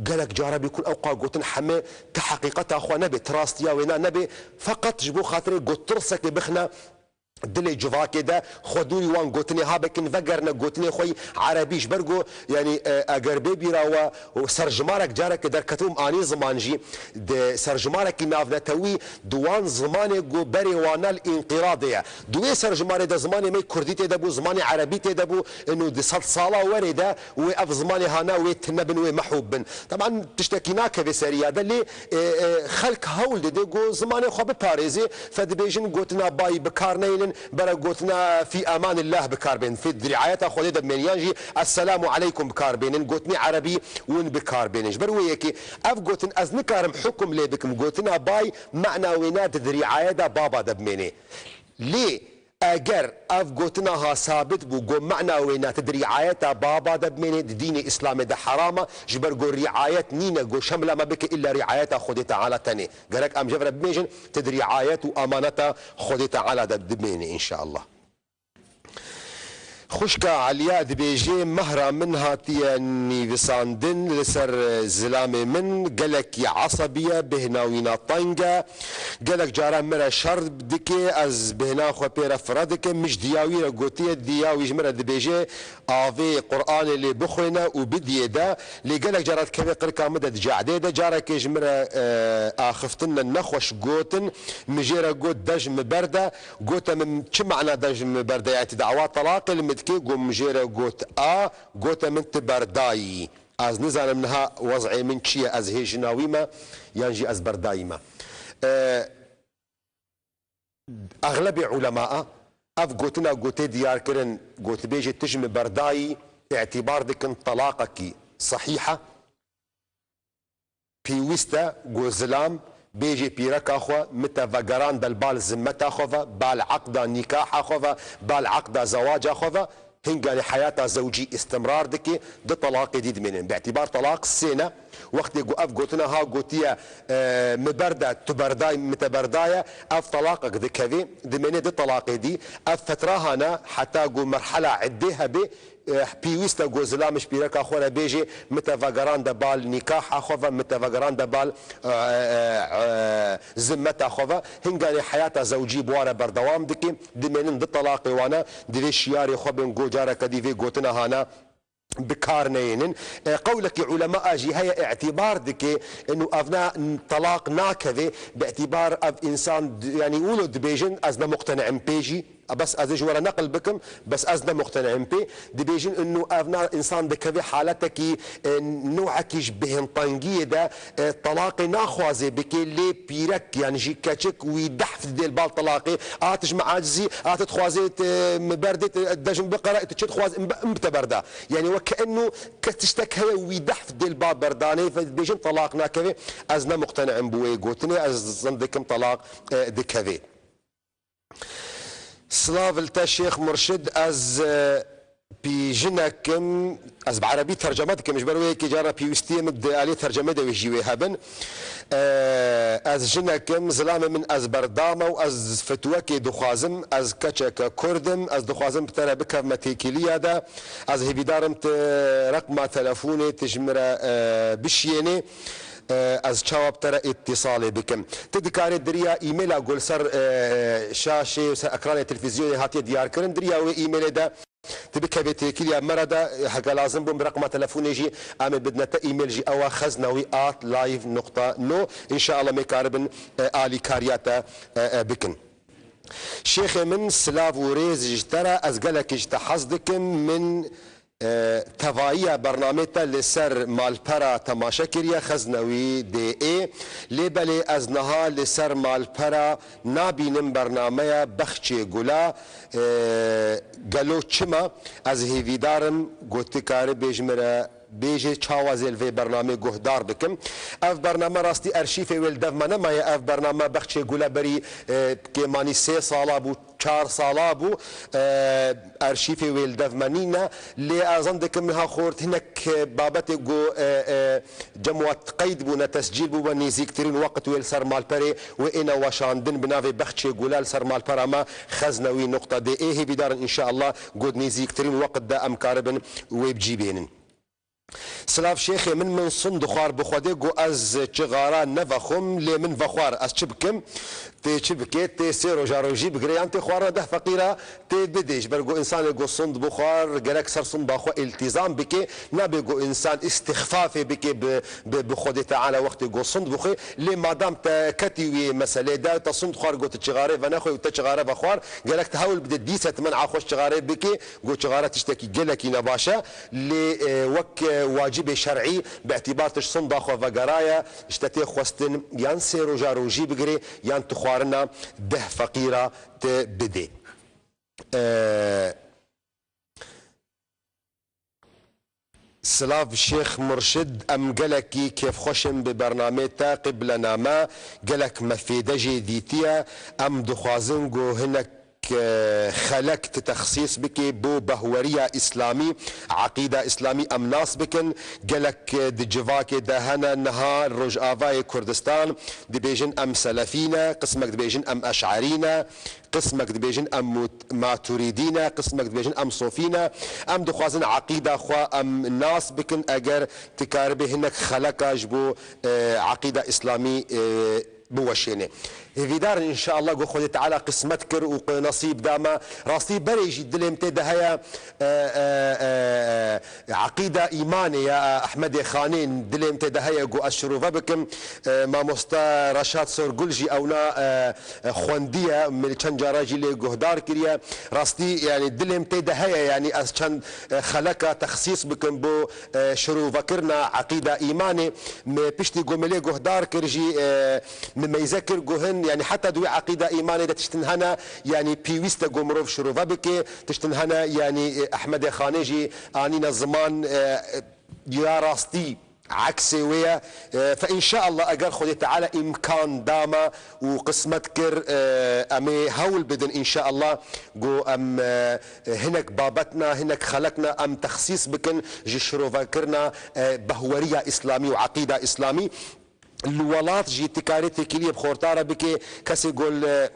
Gelek cara bî ku ew qa gotin heme ti heqîqeta xwe nebe, ti rastiya wêna nebe, feqet ji bo xatirê ku tirsekê bixine dilê civakê de, xwe dûrî wan gotinê ha bikin, vegerine gotinê xwe yî erebî. Ji ber ku, yanî, e, eger bê bîra we û serjimarek careke derketibûm anî ziman jî, di serjimarekî navnetewî di wan zimanê ku berê wana li înqîradê ye. Di wê serjimarê de zimanê me kurdî tê de bû, zimanê erebî tê de bû, û di sedsala werê de wê ev zimanê hana wê tune bin, wê mehûb bin. Teban tiştekî nakeve seriya de, lê, e, e, xelk hewl dide ku zimanê xwe biparêzê, fe dibêjin gotina bayî bi kar neynin, bere gotina fî emanillah bi kar bênin, fî di riayeta Xwedê de bimênin, yan jî esselamu aleykum bi kar bênin, gotinê erebî win bi kar bênin. Ji ber wê yekê ev gotin ez nikarim hukum lê bikim, gotina bay mena wêna di, di riayeta baba de bimênê. Lê eger ev gotina ha sabit bû, ku mena wêna ti di riayeta baba de bimênê, di dînê Îslamê de heram e, ji ber ku riayet nîne ku şemla me bike, îlla riayeta Xwedê Teala tenê. Gerek em ji vir re bimêjin, ti di riayet û emaneta Xwedê Teala de dimênê, înşallah. Xwişka Eliya dibêje, mehra min hatiye nîvisandin li ser zilamê min, gelekî esebî ye, bêhna wîna teng e. Gelek caran min re şer dike, ez bêhna xwe pê re fire dikim. Min ji diya wî re gotiye, diya wî ji min re dibêje, avê Quranê lê bixwêne û bidiyê de. Lê gelek cara dikeve qirika min de, di cehdê de. Carekê ji min re, e, axiftin me nexweş gotin. Min jê re got, de ji min berde. Gote min, çi mena de ji min berde? Yanî tu dawa telaqê li min dikê? Got, min jê re got, a. Gote min, tu berdayî. Ez nizanim niha wez'ê min çi ye, ez hê jina wî me, yan jî ez berdayî me. E, Exlebê ulemaa ev gotina ku tê diyarkirin, gotibêjê tu ji min berdayî, îtîbar dikin telaqekî sehîh e. Pêwîst e ku zilam bêjê pîreka xwe, min te vegerande li bal zimmeta xwe ve, bal eqda nîkaha xwe ve, bal eqda zewaca xwe ve, hinganê heyata zewcî îstimrar dike, di telaqê dî dimênin. Bi îtîbar telaq sê ne. Wextê ku ev gotina ha gotiye, e, min berde, tu berdayî, min te berdaye, ev telaqek dikevê, dimêne di telaqê dî. Ev fetra hane heta ku merhela iddê hebe, e, pêwîst e ku zilam ji pîreka xwe re bêjê, min te vegerande bal nîkaha xwe ve, min te vegerande bal, e, e, e, zimmeta xwe ve. Hinganê heyata zewcî bi wa re berdewam dike, dimênin di telaqê wane, divê şiyarê xwe bin ku careke dî vê gotina hane bi kar neyênin. E, qewlekî ulema jî heye, îtîbar dike, inu evna telaq nakeve, bi îtîbar ev însan, yanî wilo dibêjin, ez ne muqtene'im pê jî, bes ez ê ji we re neqil bikim, bes ez ne muqtene'im pê. Dibêjin inu evna însan dikeve haletekî, e, newekî ji bêhntengiyê de, e, telaqê naxwaze bike, lê pîrek, yanî jî keçik wî dehf didê li bal telaqê, a tu ji min acizî, a tu dixwazê, e, min berdê, tu, de ji min biqere, tu çi dixwazî, min bi, min bi te berda. Yanî weke inu ke tiştek heye wî dehf dê li ba berdanê ve dibêjin telaq nakeve, ez ne muqtene'im bi wê gotinê, ez zin dikim telaq, e, dikeve. Silav li te Şêx Murşid, ez, e, pî jinek im, ez bi erebî terceme dikim, ji ber wê yekê cara pêwîstiyê min di aliyê tercemê de wê jî wê hebin. E, ez jinek im, zilamê min ez berdame û ez fitwekê dixwazim, ez keçeke kurd im, ez dixwazim bi te re bikevme têkiliya de. Ez hêvîdar im tu reqma telefonê tu ji min re, e, bişiyênê, e, ez çawa bi te re îtîsalê bikim. Tu dikarê di riya îmêla ku li ser, e, şaşê û ser ekranê televîzyonê hatiye diyarkirin, di riya wê îmêlê de tu bikevê têkiliya me re de, heke lazim bû bi reqma telefonê jî em ê bidine te, îmêl jî ew e, xeznewî at live nokta no. Înşallah em ê karibin, e, alîkariya te, e, e, bikin. Şêxê min, silav û rêz ji te re, ez gelekî ji te hez dikim. Min, e, tevayiya bernamê te li ser malpera temaşe kiriye, Xeznewî D A. Lê belê ez niha li ser malpera nabînim bernameya Bexçê Gula. E, gelo çima? Ez hêvîdar im ku tu karibê ji min re bêjê çawa zê li vê bernamê guhdar bikim. Ev bername rastî erşîfê wê li dev me nemaye. Ev bername Bexçê Gule berî, e, kêmanî sê sala bû, çar sala bû. E, erşîfê wê li dev me nîne. Lê ez zan dikim niha xort hinek, e, babetê ku, e, e, cem wat qeyd bûne, tescîl bûbe, nêzîktirîn weqt wê li ser malperê wê êne weşandin bi navê Bexçê Gule li ser malpera me Xeznewî nuqta D A. Hêvîdarin înşeallah ku di nêzîktirîn weqt de em karibin wê bi cî bênin. Silav şêxê min, min sund dixwar bi Xwedê ku ez çixara nevexwim, lê min vexwar, ez çi bikim? Tê çi bike? Tê sê roja rojî bigire yan tê xwarina deh feqîra tê bidê. Ji ber ku însanê ku sund bixwar gerek ser sunda xwe îltîzam bike, nabe ku însan îstixfafê bike bi, bi, bi Xwedê Teala wextê ku sund bixwe. Lê madam te ketî wî meselê de, te sund xwar ku tu çixarê venexwe û te çixare vexwar, gerek te hewl bide dîse tu men'a xwe ji çixarê bike, ku çixare tiştekî gelekî nebaş e. Lê, e, wek, e, wacibê şer'î bi îtîbar tu ji sunda xwe vegeraye, ji te tê xwestin yan sê roja rojî bigirê, yan tu xwarina deh feqîra te bidê. E, Silav Şêx Murşid, em gelekî kêfxweş in bi bernamê te, qiblename, gelek me fêde jê dîtiye. Em dixwazin ku hinek, e, xelek tu texsîs bikî bo behweriya îslamî, eqîda îslamî em nas bikin. Gelek, e, di civakê de hene niha Rojavayê Kurdistan dibêjin em selefî ne, qismek dibêjin em eş'erî ne. Qismek dibêjin em mut-, maturîdî ne, qismek dibêjin em sofî ne. Em dixwazin eqîda xwe em nas bikin, eger tu karibê hinek xeleka ji bo, e, eqîda îslamî, e, biweşêne. Hêvîdar in înşeallah ku Xwedê Teala qismet kir û qi-, nesîb da me. Rastî berê jî dilê min tê de heye, e, e, e, e, eqîda îmanê ya, e, Ehmedê Xanê dilê min tê de heye ku ez şirove bikim. E, mamosta Reşad Sorgul jî ewna, e, e, xwendiye, min çend cara jî lê guhdar kiriye. Rastî, yanî dilê min tê de heye, yanî ez çend, e, xeleka texsîs bikim bo, e, şirovekirina eqîda îmanê. Me piştî ku me lê guhdar kir jî, e, me meyze kir ku hin, yanî heta di wê eqîda îmanê de tiştin hene, yanî pêwîst e ku mirov şirove bike, tiştin hene, yanî, e, Ehmedê Xanê jî anîne ziman, e, ya rastî. Eksê wê ye. E, fe înşeallah eger Xwedê Teala îmkan da me û qismet kir, e, em ê hewl bidin înşeallah ku em, e, hinek babetna, hinek xelekna em texsîs bikin ji şirovekirina, e, behweriya îslamî û eqîda îslamî. Li welat jî tu karî têkiliyê bi xorta re bike, kesê ku li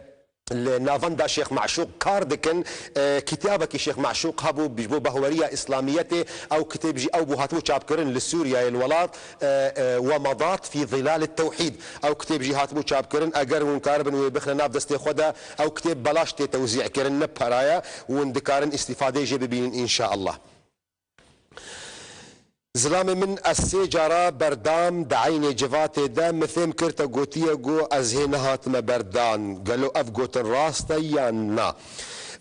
li navenda Şêx Meşûq kar dikin. E, kitêbekî Şêx Meşûq hebû ji bo behweriya îslamiyetê. Ew kitêb jî ew bû hatibû çapkirin li Sûriyeyê li welat, e, e, Wemadat fî Zilal Tewhîd. Ew kitêb jî hatibû çapkirin. Eger hûn karibin wê bixine nav destê xwe de, ew kitêb belaş tê tewzî kirin, ne pera ye. Hûn dikarin îstîfadeyê jê bibînin înşeallah. Zilamê min, ez sê cara berdam di eynê civatê de, min fêm kir te gotiye ku ez hê nehatime berdan. Gelo ev gotin rast e yan na?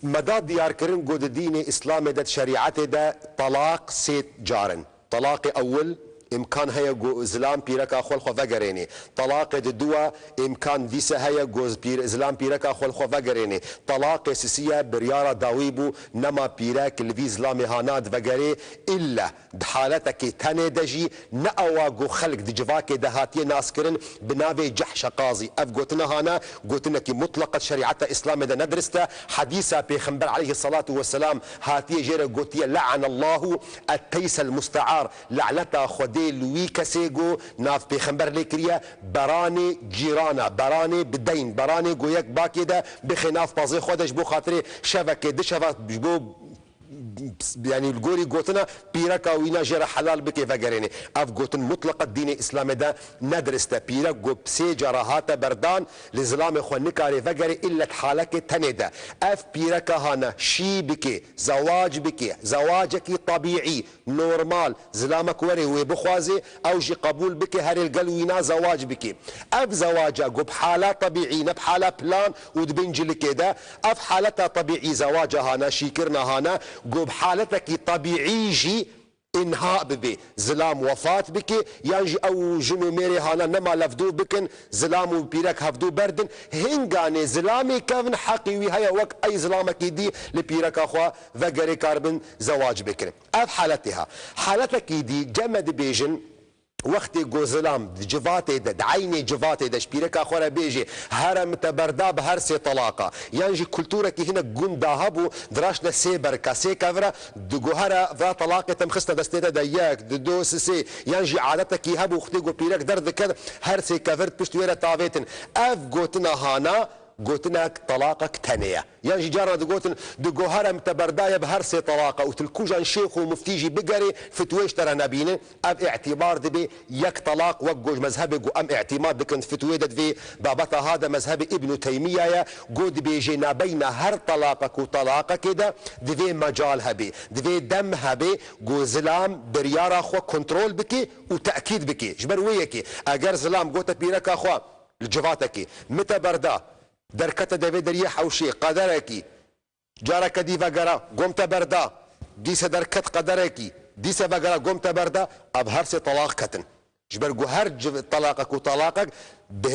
Me da diyarkirin ku di dînê Îslamê de, di şerîetê de telaq sê car in. Telaqê ewil, îmkan heye ku zilam pîreka xwe li xwe vegerênê. Telaqê di dua, îmkan dîse heye ku pîr-, zilam pîreka xwe li xwe vegerênê. Telaqê sisiye, biryara dawî bû, nema pîrek li vî zilamê hana divegerê, îlle di haletekê tenê de jî ne ewa ku xelk di civakê de hatiye naskirin bi navê cehşe qazî. Ev gotina hana gotinekî mutleqe di şerîeta Îslamê de ne dirist e. Hedîsa Pêxember aleyhisselatu vesselam hatiye jê re gotiye, "Le'anallahu et-teysel muste'ar." Laneta Xwedê li wî kesê ku nav Pêxember lê kiriye, beranê cîrana, beranê bi deyn, beranê ku yek bakê de bixê nav pazê xwe de ji bo xatirê şevekê, du şeva ji bo yanî li gorî gotina pîreka wîna jê re helal bike vegerêne. Ev gotin mutleqa dînê Îslamê de ne dirist e. Pîrek ku bi sê cara hate berdan, li zilamê xwe nikare vegerê îllet halekê tenê de. Ev pîreka hane şî bike, zewac bike, zewacekî tebîî, normal, zilamek were wê bixwaze, ew jî qebûl bike, herê li gel wîna zewac bike. Ev zewaca ku bi hala tebîî, ne bi hala plan û di bin cilikê de, ev haleta tebîî zewaca hane, şîkirina hane, ku bi haletekî tebîî jî înha bibe, zilam wefat bike, yan jî ew jin û mêrê hane nema levdû bikin, zilam û pîrek hevdû berdin, hinganê zilamê kevin heqî wî heye wek ey zilamekî dî li pîreka xwe vegerê karibin zewac bikin. Ev haletê ha. Haletekî dî cem me dibêjin, wextê ku zilam di civatê de, di eynê civatê de ji pîreka xwe re bêjê, here min te berda bi her sê talaqa. Yan jî kulturekî hinek gund de hebû, diraşne sê berka, sê kevira, digo here va talaqê te min xiste destê te de yek, di do, si, sê. Yan jî adetekî hebû, wextê ku pîrek derdiket, her sê kevir pişt wê re tavêtin. Ev gotina hana, gotinek talaqek tenê ye. Yan jî carna digotin, digo here min te berdaye bi her sê talaqa û tu li kujan şêx û muftî jî bigerê, fitwê ji te re nebînin. Ev îtîbar dibe yek talaq, wek ku ji mezhebê ku em îtîmad dikin di fitwê de divê babeta ha de mezhebê Îbnû Teymîya ye, ku dibêje nabeyna her talaqek û talaqekê de divê mecal hebe, divê dem hebe ku zilam biryara xwe kontrol bike û tekîd bike. Ji ber wê yekê eger zilam gote pîreka xwe li civatekê, min te berda, derkete devê deriyê hewşê, qederekî, careke dî vegera, gom te berda, dîse derket qederekî, dîse vegera, gom te berda, ev her sê talaq ketin. Ji ber ku her civ-, talaqek û talaqek bi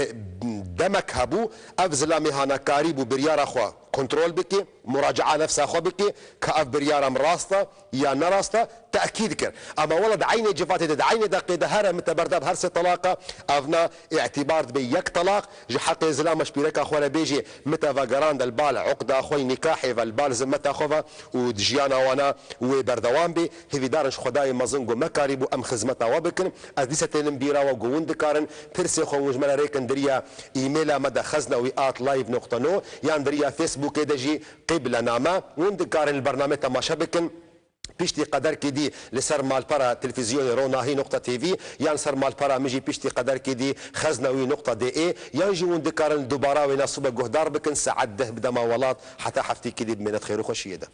demek hebû, ev zilamê hana karîbû biryara xwe kontrol bike, muracaa nefsa xwe bike, ka ev biryara min rast e ya ne rast e, tekîd kir. Ama wela di eynê civatê de, di eynê deqê de here min te berda bi her sê talaqa, ev na îtîbar dibe yek talaq, ji heqê zilama ji pîreka xwe re bêjê, min te vegerand li bal uqda xwe yî nîkahê ve, li bal zimeta xwe ve û di jiyana wana wê berdewam bê. Hêvîdar in ji Xwedayê mezin ku me karîbû em xizmeta we bikin. Ez dîse tênim bîra we ku hûn dikarin pirsê xwe hûn ji me re rêkin diriya e-maila me de xeznewî at live nokta no yan diriya Facebookê de jî Qîblename. Hûn dikarin li bernamê temaşe bikin. Piştî qederkê dî li ser malpera televîzyonê ronahî nokta T V yan ser malpera min jî piştî qederkê dî xeznewî nokta D E yan jî hûn dikarin li dubara wê nasûbe guhdar bikin saet deh bi dema welat heta heftêkê dî bimêne di xêr û xweşiyê de.